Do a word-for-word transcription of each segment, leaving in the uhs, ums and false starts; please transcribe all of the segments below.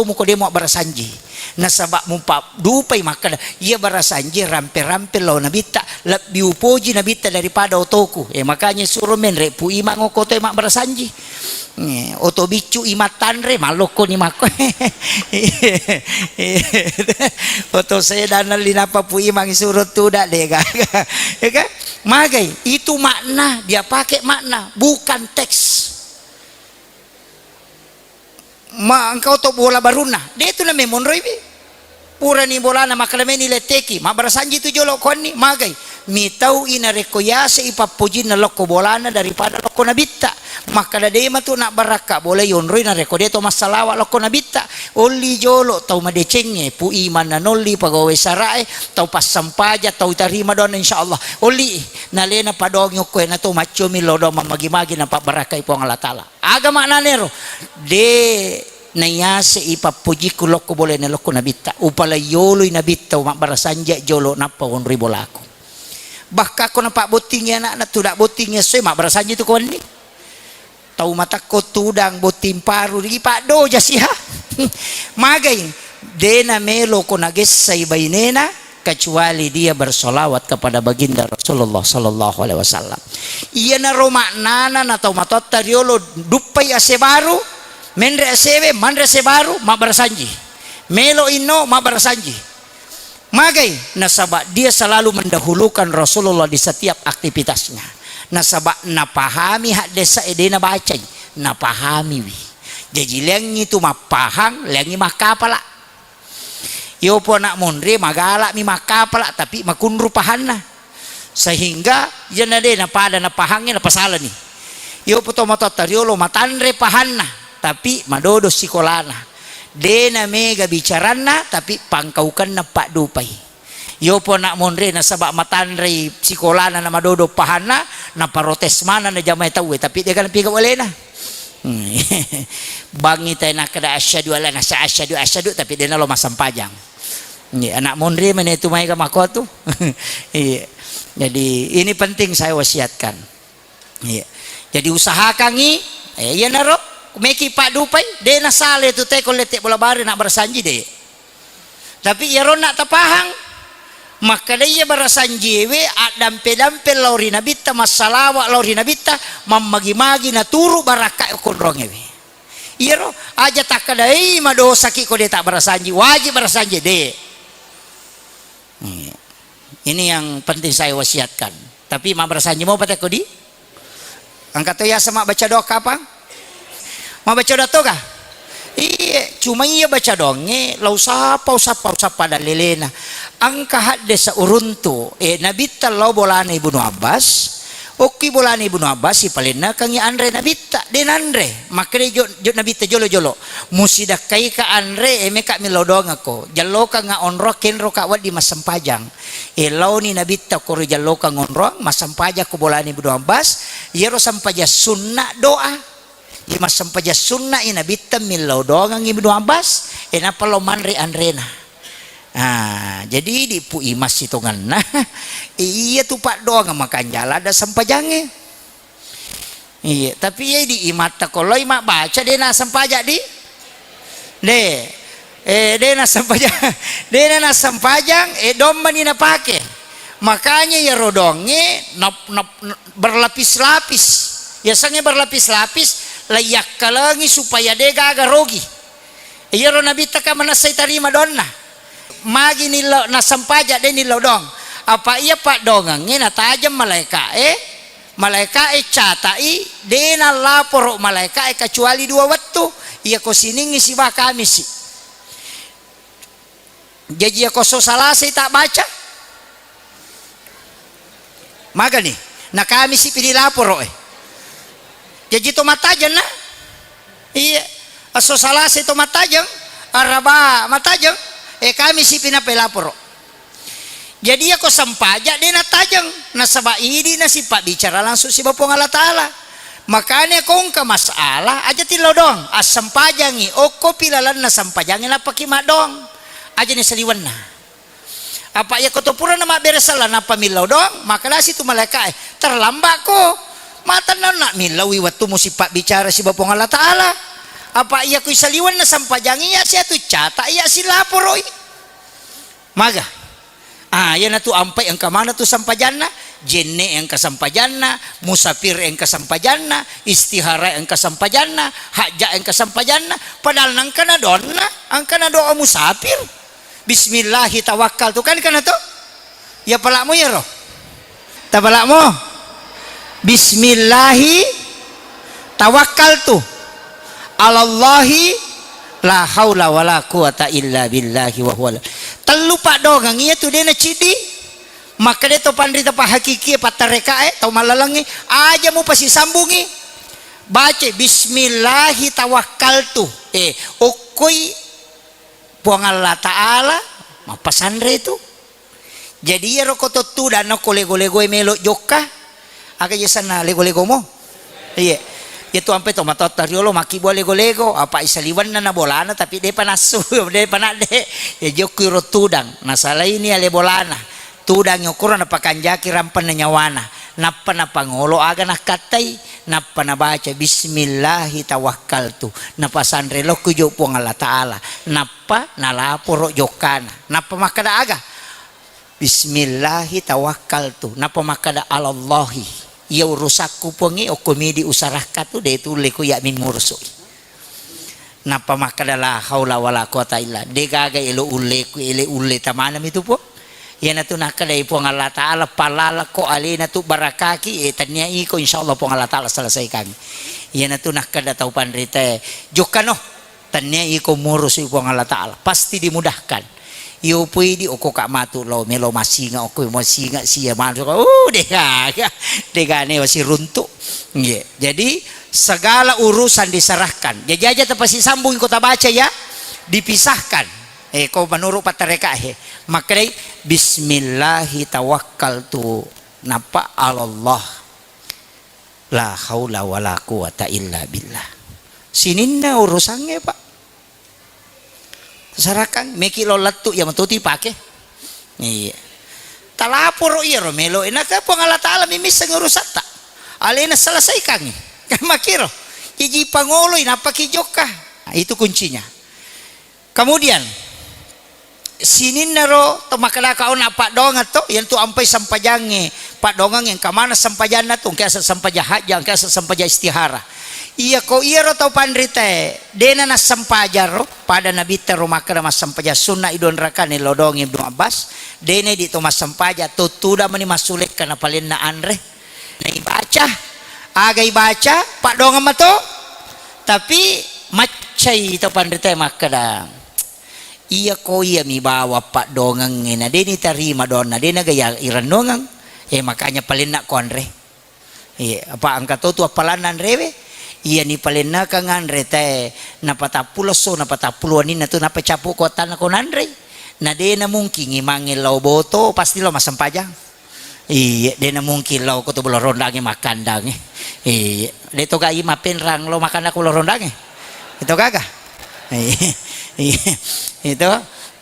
muko de' muabbarasanji. Nasaba' mupaddupai makkeda, iya barasanji rampe-rampe lao Nabitta, lebbi upoji Nabitta daripada otoku. Eh, makanya suro menre' Pu Imang okko otoe mabbarasanji. Eh, oto biccu i mattanre, mallokkoni makko. Oto sedan nelli nappa Pu Imang suro tuda' de' gaga. Ya kan? Magai, itu makna, dia pakai makna, bukan teks. Ma engka oto bola barunna, de' tu na memonroiwi. Purani bolana makkeda meni letteki, mabbarasanji tu jolo' kuanni, magai. Mitau'i narekko yase' i pappojinna lokko bolana daripada lokko Nabitta. Makkeda de' matu nabbarakka bola yonroi narekko de' to massalawa' lokko Nabitta. Olli jolo' tau madecengnge, Pu Imang nanolli pegawai sara'e, tau passampajang, tau tarima doanna, insyaallah. Olli nalena padoangi okko e nato maccomi lao doang mammagi-magi napabbarakkai Puang Allah Taala. Aga maknanero? De' nayase'i pappojikku lokko bolana lokko Nabitta. Upalaioloi Nabitta, mabbarasanji jolo' nappa wonroi bolaku. Bahkan ko napabbottingi ana'na, tuda' bottingi essoe, mabbarasanji tu ko wenni. Tau matakko tudang botting paru, ripaddoja siha. Magai, de' namelo ko nagessai bainena, kecuali dia bersolawat kepada baginda Rasulullah sallallahu alaihi wasallam. Iyanaro maknana na tau matoatta riolo duppai ase baru, menre' asewe, manre ase baru, mabbarasanji. Melo inno, mabbarasanji. Magai, nasaba' dia selalu mendahulukan Rasulullah di setiap aktivitasnya. Nasaba' napahami haddesa e, de' nabacai, napahamiwi. Jaji leangngi tu mappahang, leangngi makkapala'. Iyopo ana' monri magala'mi makkapala', tapi makunru pahanna. Sehingga iyana de' napada napahangnge napasalani. Iyopo to matoatta riolo matanre pahanna, tapi madodo sikolana. De' namega bicaranna, tapi pangkaukenna paddupai. Iyopo ana' monri nasaba' matanrei sikolana na madodo pahanna, naparotes maneng na jamae tauwe, tapi de' gaga napigau alena. Hmm. Bangngi tae nakkeda asyhadu alla nasa asyhadu asyhadu, tapi de' nalo massempajang. Iya, ana' monri mene tu maega makko tu. Iya. Jadi ini penting saya wasiatkan. Iya. Jadi usahakangngi, eh, iyanaro meki paddupai, de' nasala tu teko lette bola bari na barasanji de'. Tapi iyaronna tapahang, makkeda iya barasanjiewe addampe-dampe lao ri Nabitta, massalawa lao ri Nabitta, mammagi-magi naturu barakka konrongewe. Iyaro aja takkedai madosaki ko de' tabbarasanji, wajib barasanji, de'. Iya. Ini yang penting saya wasiatkan. Tapi mabbarasanji mopa teko di? Engka to yaseng mabbaca doa kapang? Mabbaca doa toga? Iye, cuma iya baca doangnge, lao usappa, usappa, usappa dallelena. Engka haddesa uruntu, eh, Nabitta lao bolana Ibnu Abbas, okki bolana Ibnu Abbas, sipalennekangngi anre Nabitta, de' nanre. Makkeda jo, jo Nabitta jolo-jolo, musidakkaika anre, eh, meka millau doangekko. Jallokangnga onroang kenroka wedding massempajang. Eh, laoni Nabitta koro jallokang onroang, massempajang ko bolana Ibnu Abbas, iyaro sempajang sunna doa. Iya massempajang sunna i Nabitta millau doangang Ibnu Abbas, eh, nappa lao manre anrena. Ah, jadi idi' Pu Imang sitongenna, iya tu paddoangeng makanjala ada sempajangnge. Iya, tapi iya idi' imatta ko loi mabbaca de' nassempajang di? De'. Eh, de' nassempajang, de' na nassempajang, eh, doang mani napake. Makanya iyaro doangnge nap-, nap-, berlapis-lapis. Yasengnge berlapis-lapis, laiyakkalengi supaya de' gaga rogi. Iyaro Nabitta ka manessai tarima doanna. Magi nillau nassempajang de' nillau doang. Apa iya paddoangengnge natajeng malaeka'e, malaeka'e cata'i, de' nallaporo malaeka'e kecuali dua wettu, iyako Siningngi sibawa Kamisi. Jaji iyako esso Salasai tabbaca, magani, na Kamisi pi dilaporo e. Jaji to mattajeng na? Iya. Esso Salasai to mattajeng, Araba mattajeng, eh, Kamisi pi nappa ilaporo. Jadi iyako sempajang de' nattajeng, nasaba idi' nasipabbicara langsung sibawa Puang Allah Taala. Makanya ko engka masalah, aja tillau doang, assempajangi, okkopi lalenna sempajangnge nappaki maddoang. Ajani saliwenna. Apa iyako to purana mabbere sella nappa millau doang, makkedasi tu malaeka'e, "Terlambatko. Matennanna millaui wettumu sipabbicara sibawa Puang Allah Taala." Apa iya kui saliwenna sempajangngi iya siatu cata iya silaporoi. Maga. Ah, iyanatu ampai engka mana tu sempajanna, jenne engka sempajanna, musafir engka sempajanna, istihara engka sempajanna, hajja engka sempajanna, padahal nangka na doanna, engka na doa musafir. Bismillahi tawakkaltu, kan kana to? Ya palakmu ya ro. Tapalakmu. Bismillahi tawakkaltu. Alallahi la haula wala quwata illa billahi wa huwal. Tellu paddoangeng iya tu dena cidi. Makkeda to panrita pahakiki pattarekae, tau mallalengngi, aja mupasisambungi. Baca bismillahi tawakkaltu. Eh, okkoi Puang Allah Ta'ala mappasanre tu. Jadi iyaro ko to tudang nako lego-legoe melo jokka, aga yasenna lego-legomo? Iya. Iya tu ampe to matotta riolo makkibua lego-lego, apa isaliwenna na bolana tapi depa nassu, depa nadde. Ya jokki ro tudang, nasalaini ale bolana. Tudangi okoro napakanjaki rampenna nyawana, nappa napangolo aga nakkattai, nappa nabaca bismillahi tawakkaltu, napasanre lokku jo Puang Allah Ta'ala, nappa nalaporo jokkana, nappa makkeda aga, bismillahi tawakkaltu, nappa makkeda alallahi, iya urusakku Puangnge okko midi usarakka tu de tulle ku iya mimmurusui. Nappa makkeda, "La haula wala quwata illa." De gaga elo ulleku, ele ulle tamanami tu, Puang. Iyanatu nakkedai Puang Allah Ta'ala, "Palalako alena tu barakaki, eh, tennia iko, insya Allah Puang Allah Ta'ala selesaikangi." Iyanatu nakkeda tau panritae, "Jokkano, tennia iko murusui Puang Allah Ta'ala, pasti dimudahkan." Iyo pui di okko ka matu lo melo masinga, okko masinga sia manu, uh, de gaga, de gane wasi runtu. Nggih. Jadi segala urusan diserahkan. Jadi aja tapasisambung ko tabaca ya, dipisahkan. Eh, ko menurut pattareka he. Makkedai bismillahi tawakkaltu, nappa alallah. La haula wala quwata illa billah. Sininna urusangnge, Pak. Sarakan meki lo lettu ya metu tu ipake. Iya. Talaporo iyaro melo enaka Puang Allah Ta'ala mimisseng urusatta. Alena selesaikangi. Kan makiro. Iji pangoloi nappaki jokka. Nah, itu kuncinya. Kemudian, sininnaro to makkedaka ona paddoangeng to, iyantu ampai sempajangnge, paddoangeng engka maneng sempajanna tu, engka ase sempajang hajja, engka ase sempajang istihara. Iya ko iyaro tau panritae, dena nassempajang ro, pada nabitta ro makkeda massempajang sunna i dua rakaat nellodong Ibnu Abbas, dena idi to massempajang, to tudang mani massulekka napalenna anre. Naibaca, aga ibaca, paddoangeng mato, tapi maccai to panritae makkeda, iya ko iya mi bawang paddoangengnge, na de nitarima doanna, de naga iya irennuangeng, eh, makanya palenna ko anre. Iya, apa engka to tu appalanna anrewe, iya ni palennakang anre tae, napatappulo esso, napatappulo wenninna tu, nappa cappu ko attanna ko nanrei. Na de na mungkin imangnge lao boto, pasti lao massempajang. Iya, de na mungkin lao ko to Bolo Rondangnge makkandangnge. Iya, de to ga ima penrang lao makanna ko Bolo Rondangnge. Itu gaga. Iya, iya, itu.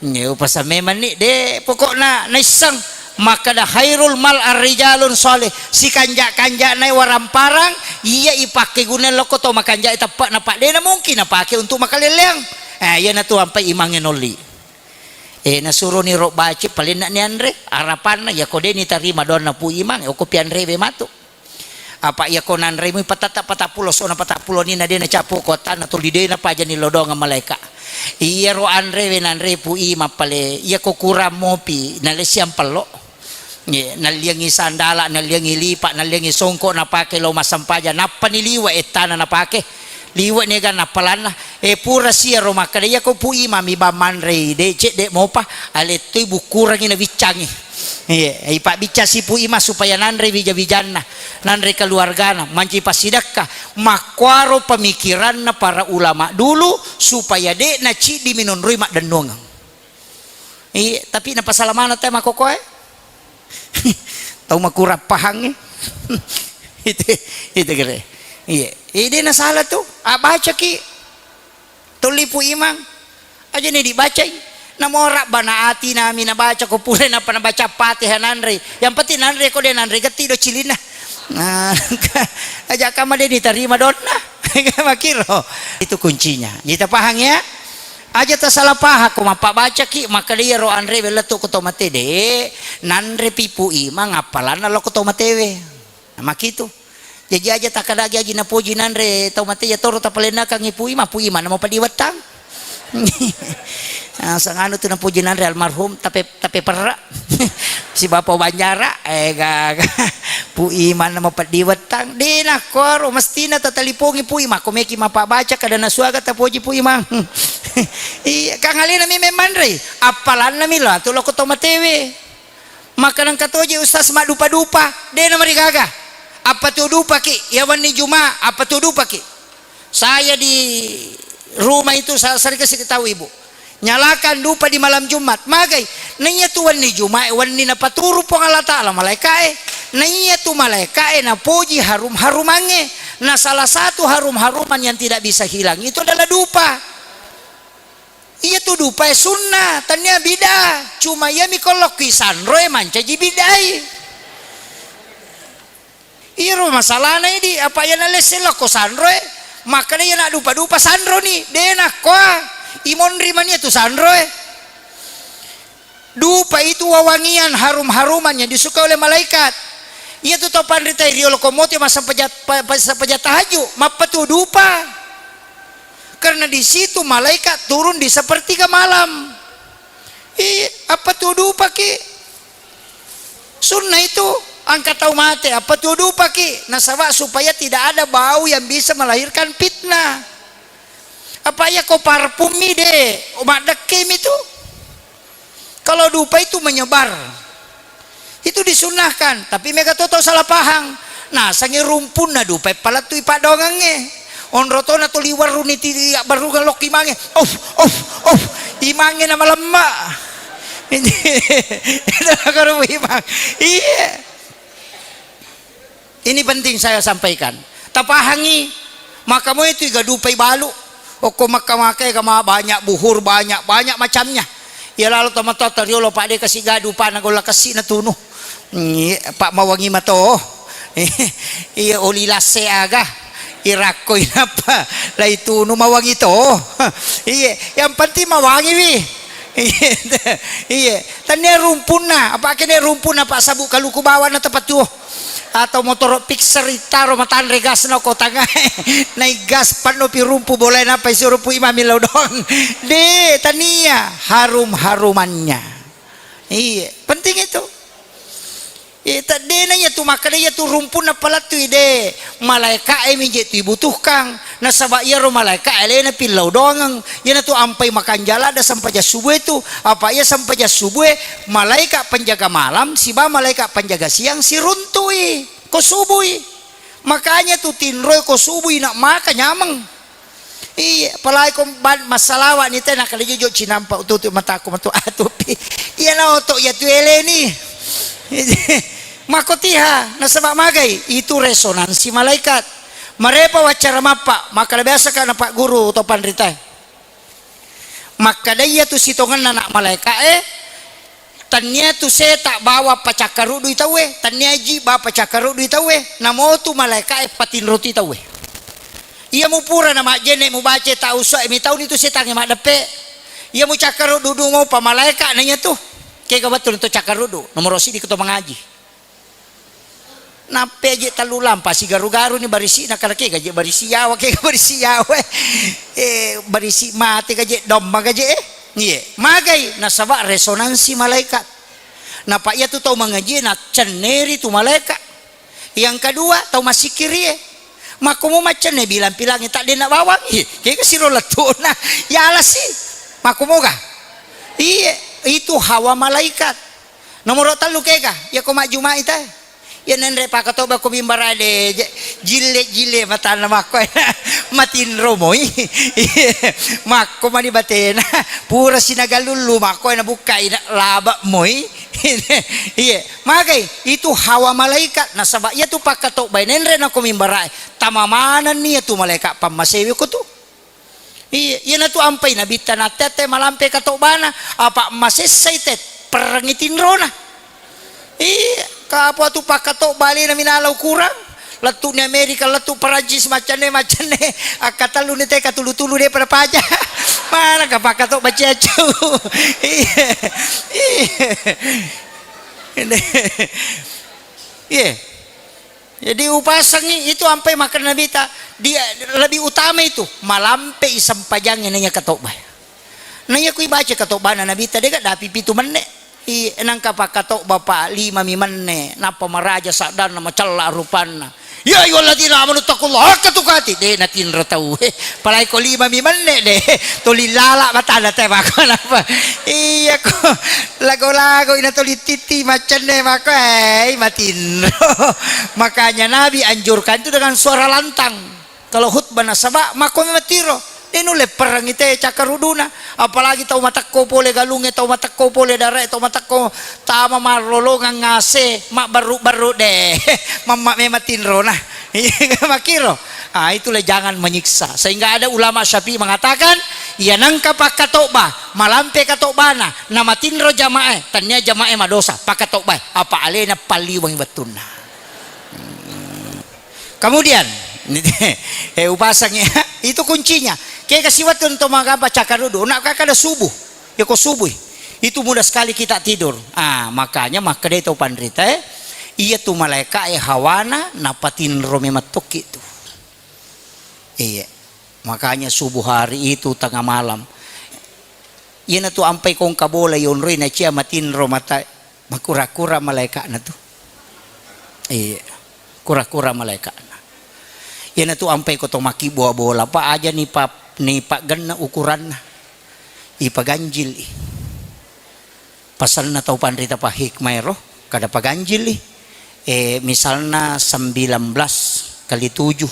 Iya, upasa memang ni de pokokna naisseng makkeda khairul mal arrijalun shalih. Sikanja-kanjana waramparang iya ipake guna lokko to makanja teppe na, Pak, de na mungkin napake untuk makaleleang. Eh, iya na tu ampai imangnge nolli. Eh, nasuroni ro bace, palenna ni anre, arapanna, iya ko de nitarima doanna Pu Imang, okko pi anrewe matu. Apa iya ko nanremu patata patappulo esso, napatappulo wenninna de nacappu ko attanna, tuli de napajani lodongeng malaeka. Iyaro anrewe nanre Pu Imang pale, iya ko kurang mopi, nalessiang pello. Ye, nalliangi sandala, nalliangi lipa, nalliangi songko napake lao massempajang, nappani liwe ettana napake. Liwe niga nappalanna. Eh, pura siaro makkeda, iya ko Pu Imang mi bang manrei, de cedde mopa, alettoi bukkurangi nawiccangi. Iya, ipabbiccang si Pu Imang supaya nanre wija-wijanna, nanre keluargana, manci passidekka. Makkuaro pemikiranna para ulama dulu supaya de naciddi minonroi maddennuangeng. Iya, tapi napasala maneng te makkokkoe. Tau makurang pahangnge. Itu, itu kere. Iya, ide nasala tu. Ah, bacaki. Tuli Pu Imang. Aja ni dibacai. Namo rabbana atina mi nabaca ko pura nappa nabaca Fatihah nanre. Yang penting nanre ko de nanre getti do cilinna. Nah, aja kama de ditarima doanna. Makkiro. Itu kuncinya. Jadi tapahang ya? Aja tasalah pahang ko mappabacaki, makkeda iyaro anre wellettu ko to mate de, nanre pi Pu Imang appalanna lo ko to matewe. Nah, makitu. Jaji aja takkadagi aji napoji nanre tau mate ya toro tapalennakangngi Pu Imang, Pu Imang namo padiwettang. Ah, sanganu tu napoji nanre almarhum, tape, tape perra. Si Bapa Banjara, eh, gaga. Pu Imang namo padiwettang. De nakkuaro, mestina tatalipongi Pu Imang, ko meki mappabaca kada nasuaga tapoji Pu Imang. Iya, kang alena mi memmanrei. Appalanna mi lo, atu lo ko to matewe. Maka nengka toje Ustaz maddupa-dupa, de namarigaga. Apa tu dupaki? Ya wenni Juma, apa tu dupaki? Saya di rumah itu sa-, sering kasih tahu ibu. Nyalakan dupa di malam Jumat. Magai? Naiya tu wenni Juma, wenni napaturu Puang Allah Ta'ala malaikae. Naiya tu malaikae napoji harum-harumangnge. Nah, salah satu harum-haruman yang tidak bisa hilang itu adalah dupa. Iya tu dupae sunnah, tania bid'ah. Cuma iya mi ko lokki sanroe mancaji bid'ai. Iyaro masalahna idi, apa iya nalesse lokko sanroe, makkeda iya naddupa-dupa sanroni, de nakkoa. Imonri mani tu sanroe. Dupa itu wawangian harum-haruman yang disukai oleh malaikat. Iya tu tau panrita riolo komote massempajang, pa-, pa-, sempajang tahajud, mappatu dupa. Karena di situ malaikat turun di sepertiga malam. Ih, apa tu dupaki? Sunnah itu, angka tau mate, apa tu dupaki? Nasaba supaya tidak ada bau yang bisa melahirkan fitnah. Apa iya ko parfum mi de, o maddekke mi tu. Kalau dupa itu menyebar. Itu disunnahkan, tapi mega to tau salah pahang. Nasengngi rumpunna dupa e palettui paddoangengnge. Onro tona tuli werruni ti abbarrungeng lokki mange. Of, of, of. Imangnge na malemma. Itu karo imang. Iya. Ini penting saya sampaikan. Tapahangi, maka moe tu igadupai balu. Okko Makkah maka ega ma banyak buhur, banyak, banyak macamnya. Iya lalo tomatoa toriolo, Pak, de kasi gadu, Pak, na golla kessi na tunu. Iya, Pak, mawangi mato. Iya, oli lasse aga. Irakkoi napa lai tunu mawangi to. Iya, yang penting mawangi wi. Iya, iya. Tania rumpunna, apa kene rumpunna, Pak, sabu kaluku bawana tepat tuo. Atau motoro Pixar itaro matanre gasna ko tangae. Nai gas panno pi rumpu bolae, nappa isuro Pu Imang millau doang. De, tania harum-harumannya. Iya, penting itu. Iya, ta-, de na iya tu makkeda iya tu rumpunna palettui de. Malaika e mi je tu ibutuhkang. Nasaba iyaro malaika e alena pillau doangeng. Iyanatu ampai makanjala ada sempajang subuh itu. Apa iya sempajang subuh e, malaika penjaga malam siba malaika penjaga siang siruntui ko subui. Makanya tu tinroi ko subui nak maka nyameng. Iya, apalagi ko ban-, massalawa ni te, nakkeda jojo cinampa ututu mataku matu atupi. Iya na oto iya tu eleni. Mako tiha, nasaba magai, itu resonansi malaikat. Marepa waccara mappa, makkeda biasa ka na Pak Guru to panrita. Makkeda iya tu sitongenna anak malaika e, tania tu seta bawa pacakkarudui tauwe, tania ji bawa pacakkarudui tauwe, namotu malaika e patinroti tauwe. Iya mupura na majjenne mubaca ta uswa e mitauni tu setangnge maddeppe. Iya mucakkarudu dumo pa malaika na iya tu. Kega wettu to cakkarudu, nomoro sidi ko to mangaji. Nappe je tellu lampa sigaru-garu ni barisi na kala kega je barisi yawa, kega barisi yawa. Eh, barisi mate gaje domma gaje eh. Iye, magai nasaba resonansi malaikat. Napa iya tu tau mangaji na cenneri tu malaikat. Yang kedua, tau massikkiri e. Makkomo maccenne bilang-pilangi tak dena bawang. Ih, kega siro lettuna. Ya alasi. Makkomoga. Iye, itu hawa malaikat. Nomoro tellu kega, iya ko majjumai ta. Iya nenre pakatoba ko mimbara de, je-, jille-jille matanna makko. Matinro moi. Makko mani batena. Pura sinagalullu makko na bukkai na laba moi. Iya, magai itu hawa malaikat, nasaba iya tu pakkatobbai nenre na ko mimbara e. Tama manenni iya tu malaikat pammasewe ko tu. Iya, iyanatu ampai nabitta natte-atte malampe katobana, apa masessai te perrengi tinrona. Iya, kapo atu pakkatobba alena minalau kurang, Lettu ni Amerika, lettu Perancis, maccanne, maccanne. Akkatellu ni te katulu-tulu de pada paja. Mana ka pakkatobba ciaccu. Iya. Iya. Iya. Jadi upasangi itu ampai makkeda Nabitta, dia lebih utama itu, malampe i sempajangnge naiya katobba. Naiya kui baca katobbana Nabitta, dega dapi pitu menne. I, nangka pakkatobba pa lima mi menne, nappa maraja saddanna, macella rupanna. Ya ayyuhalladzina amanu taqullaha haqqa tuqatih. De natinro tau. Palai ko lima mi menne de. Tuli lala matana te mako napa. Iya ko lago-lago ina tuli titi macenne mako, eh, matinro. Makanya Nabi anjurkan itu dengan suara lantang. Kalau khutbah nasaba mako matiro. De nulle perangi te cakkaruduna. Apalagi tau matekko pole galungnge, tau matekko pole darae, tau matekko tama marrolongang ngase, mabbarru-barru de. Mamma memang tinrona. Makiro. Ah, itulah jangan menyiksa. Sehingga ada ulama Syafi'i mengatakan, iya nangka pakkatobba, malampe katobbana, namatinro jamaah, tania jamaah madosa, pakkatobba, apa alena palliwangi wettunna. Hmm. Kemudian, eh, upasang ya, itu kuncinya. Kayak kasih waktu untuk mengapa cakar dulu, nak kakak ada subuh, ya kok subuh, itu mudah sekali kita tidur. Ah, makanya makkeda tau panrita, eh, iya tu malaika, eh, hawana, napatinro memang tokki tu. Iya. Makanya subuh hari itu tengah malam. Iyana tu ampai kongka bola yonroi na cia matinro mata, makura-kura malaikana tu. Iya. Kura-kura malaikana. Iyana tu ampai ko to makkibua bola, pa aja ni pa, ni paggenna ukuranna. Ipaganjil i. Pasanna tau panrita pa hikmah ero, kada paganjili. Eh, misalna sembilan belas kali tujuh,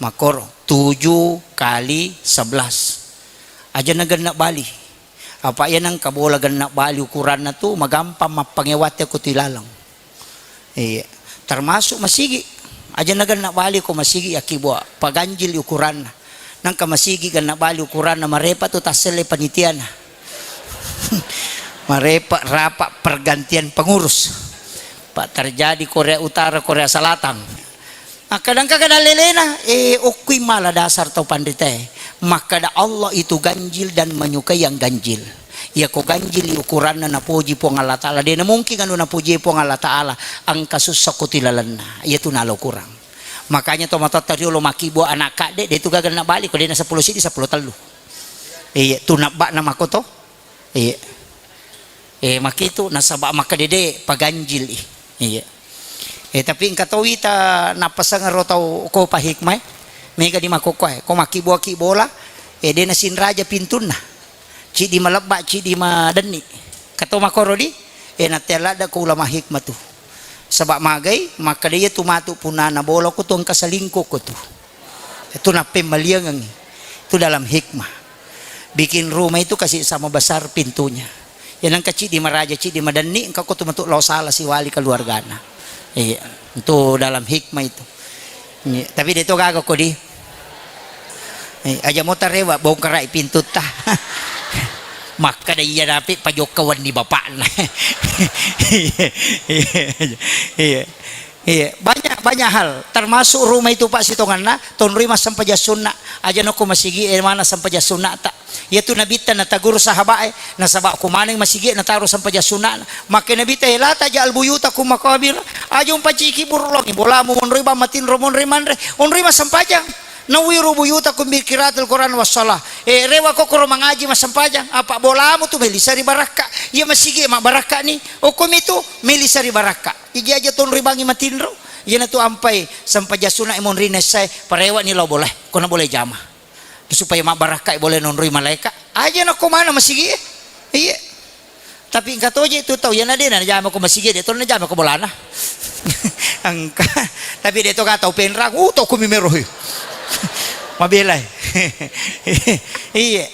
makkoro, tujuh kali sebelas. Aja na genna bali. Apa iya nangka bola genna bali ukuranna tu, magampang mappangewatte ko tu ilaleng. Iya. Termasuk masigi. Aja na genna bali ko masigi, yakkibua paganjili ukuranna. Nangka masigi genna bali ukuranna, marepa tu tasselle panitiana. Marepa rapat pergantian pengurus. Pak terjadi Korea Utara, Korea Selatan. Nah, kadang-kadang lelena, eh, okkui mala dasar tau panritae. Makkada Allah itu ganjil dan menyukai yang ganjil. Iya ko ganjil ukuranna napoji Puang Allah Ta'ala. Dena mungkin anu napoji Puang Allah Ta'ala, angka sussa ko tilalenna. Iya tu nalo kurang. Makanya tomatoatta riolo makkibua anak kadde, de tu gaga na bali ko dena seppulo siddi, seppulo tellu. Iya, tu nabba'na makoto. Iya. Eh, makitu nasaba makkedede paganjil i. Iya. Eh, tapi engka to wita nappaseng ro tau ko pa hikmah, eh. Mega di makokkoe, ko makkibua-kibola, eh, de nasinraja pintunna. Ciddi malebba, ciddi madenni. Kato makoro di, eh, natea ladda ko ulama hikmah tu. Saba magai, makkeda iya tu matu punana bola ko tu engka selingkuh ko tu. Itu nappemmaliangengngi. Itu dalam hikmah. Bikin rumah itu kasih sama besar pintunya. Ya nangka ciddi maraja, ciddi madenni, engka ko tu matu lao sala siwali keluargana. Iya, itu dalam hikmah itu. Iya, tapi de to gaga ko di. Eh, aja mo tarewa bongkarai pintutta. Makkeda iya napi pajokka wenni bapakna. Iya, iya, iya. Iya, banyak, banyak hal. Termasuk rumah itu, Pak, sitonganna, tonroi massempajang sunna. Aja nokko masigi, eh, mana sempajang sunna ta. Iya tu Nabitta nataguru sahabat, eh, nasaba ko maneng masigi nataro sempajang sunna. Makke Nabitta, eh, la taj'al buyutakum maqabir. Aja umpaciki burulongi, bolamu monroi bamma tinro, monroi manre, onroi massempajang. Nawwiru buyutakum bi qiraatil Qur'an was shalah. Eh, rewa kokoro mangaji massempajang. Apa bolamu tu melisa ri barakka. Iya masigi mabbarakka ni. Okkomi tu melisa ri barakka. Iji aja tonroi bangi matinro. Iyana tu ampai sempajang sunna monri nessae, parewani lao bolae. Kona bolae jama. Supaya mabbarakkai bolae nonroi malaeka. Aja nakko mana masigi e. Iya. Tapi engka toje tu tau, iyana de najama ko masigi, de to najama ko bolana. Engka. Tapi de to ga tau penrang, uh, to kumi merohi. Mabelai. Iya.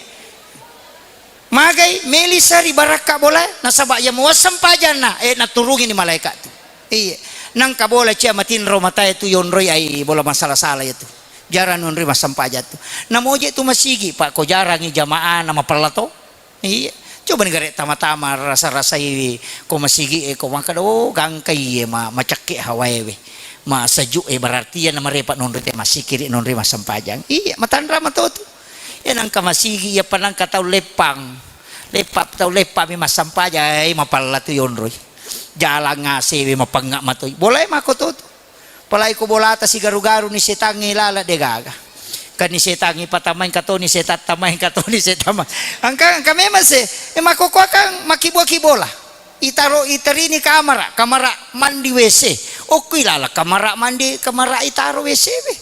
Magai, melisa ri barakka bolae, nasaba iya muassempajang na, eh, naturungi ni malaeka tu. Iya. Nangka bola cia matinro matae tu yonroi ai bola masala-sala iya tu. Jarang nonroi massempajang tu. Namoje tu masigi, Pak, ko jarangi jamaah na mapella to. Iya. Coba ni gare tama-tama rasa-rasai ko masigi e ko makkeda, oh, gangka iye ma-, macekke hawae we. Maseju e, berarti iya namarepa nonri te masikiri, nonri massempajang. Iya, matanra matotu. Iya nangka masigi, iya pa nangka tau leppang. Leppa, tau leppa mi massempajang, eh, mapalla tu yonroi. Jalang ngase we mapengnga matoi. Bolae mako totu. Palai ko bolata sigaru-garu ni setangnge lala de gaga. Kan ni setangnge patamain katoni setan, tamain katoni setan. Angka, angka memang se, e, makkokkoe kan makkibua-kibola. Itaro, iterini kamara, kamara mandi W C. Okkui lala kamara mandi, kamara itaro W C we.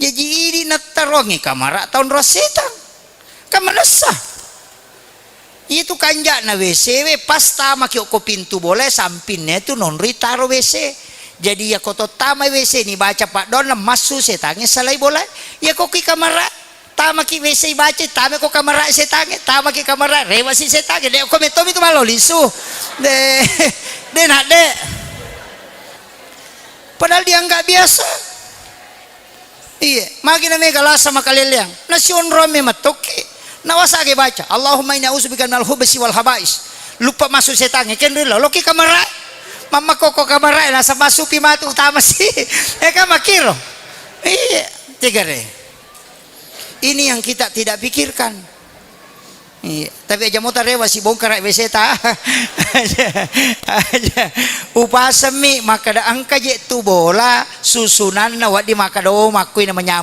Jaji idi nattarongi kamara taonro setang. Kan manessa. Itu kanja'na W C we, pas tamaki okko pintu bola, sampinna tu nonroi taro W C. Jadi iya ko to tama W C ni baca paddoanna massu setangnge salai bola. Iya ko ki kamara, tamaki W C baca, tama ko kamara setangnge, tamaki kamara, rewa si setangnge. De ko metomi tu malo lisu. De, de nak de. Padahal dianggap biasa. Iya, magi na mega lasa makaleleang. Na sionroang me matokki. Na wasage baca, "Allahumma inni a'udzubika minal khubsi wal khabais." Lupa masuk setangnge, kenrilo, loki kamara. Mamma koko kamara, nasa masupi matu utama si. Eh, kan makiro. Iya, tegare. Ini yang kita tidak pikirkan. Iya, tapi aja mota rewa si bongkara W C ta. Aja, aja. Upasemmi makkada engka je tu bola susunanna, waddi makkada, oh, makkui na manyameng.